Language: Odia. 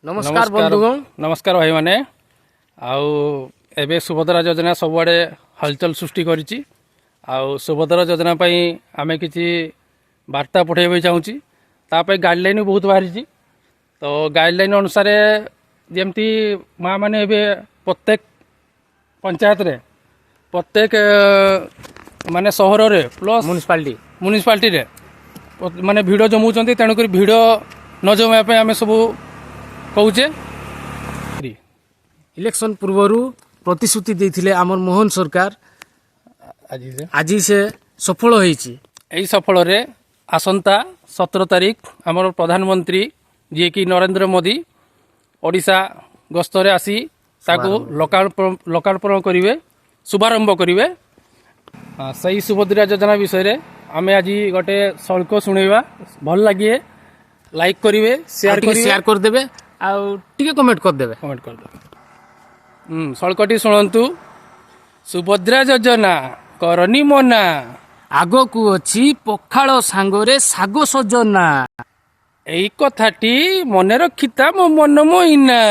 ନମସ୍କାର ବନ୍ଧୁଗଣ। ନମସ୍କାର ଭାଇମାନେ। ଆଉ ଏବେ ସୁଭଦ୍ରା ଯୋଜନା ସବୁଆଡ଼େ ହଲଚଲ ସୃଷ୍ଟି କରିଛି। ଆଉ ସୁଭଦ୍ରା ଯୋଜନା ପାଇଁ ଆମେ କିଛି ବାର୍ତ୍ତା ପଠାଇବା ପାଇଁ ଚାହୁଁଛି। ତା ପାଇଁ ଗାଇଡ଼ଲାଇନ୍ ବହୁତ ବାହାରିଛି। ତ ଗାଇଡ଼ଲାଇନ୍ ଅନୁସାରେ ଯେମିତି ମା' ମାନେ ଏବେ ପ୍ରତ୍ୟେକ ପଞ୍ଚାୟତରେ, ପ୍ରତ୍ୟେକ ମାନେ ସହରରେ ପ୍ଲସ୍ ମ୍ୟୁନିସିପାଲିଟି, ମ୍ୟୁନିସିପାଲିଟିରେ ମାନେ ଭିଡ଼ ଜମଉଛନ୍ତି। ତେଣୁକରି ଭିଡ଼ ନ ଜମାଇବା ପାଇଁ ଆମେ ସବୁ କହୁଛେ। ଇଲେକ୍ସନ ପୂର୍ବରୁ ପ୍ରତିଶ୍ରୁତି ଦେଇଥିଲେ ଆମର ମୋହନ ସରକାର। ଆଜି ସେ ଆଜି ସେ ସଫଳ ହେଇଛି। ଏହି ସଫଳରେ ଆସନ୍ତା 17 ତାରିଖ ଆମର ପ୍ରଧାନମନ୍ତ୍ରୀ, ଯିଏକି ନରେନ୍ଦ୍ର ମୋଦି, ଓଡ଼ିଶା ଗସ୍ତରେ ଆସି ତାକୁ ଲୋକାର୍ପଣ କରିବେ, ଶୁଭାରମ୍ଭ କରିବେ। ହଁ, ସେଇ ସୁଭଦ୍ରା ଯୋଜନା ବିଷୟରେ ଆମେ ଆଜି ଗୋଟେ ଶ୍ଳୋକ ଶୁଣେଇବା। ଭଲ ଲାଗିଏ ଲାଇକ୍ କରିବେ, ସେୟାର ଟିକେ କରିବେ, ସେୟାର କରିଦେବେ ଆଉ ଟିକେ କମେଣ୍ଟ କରିଦେବେ। କମେଣ୍ଟ କରିଦେବେ। ଶ୍ଳୋକଟି ଶୁଣନ୍ତୁ। ସୁଭଦ୍ରା ଯୋଜନା କରନି ମନା, ଆଗକୁ ଅଛି ପଖାଳ ସାଙ୍ଗରେ ଶାଗ ସଜନା। ଏଇ କଥାଟି ମନେ ରଖିତା ମୋ ମନ ମଇନା।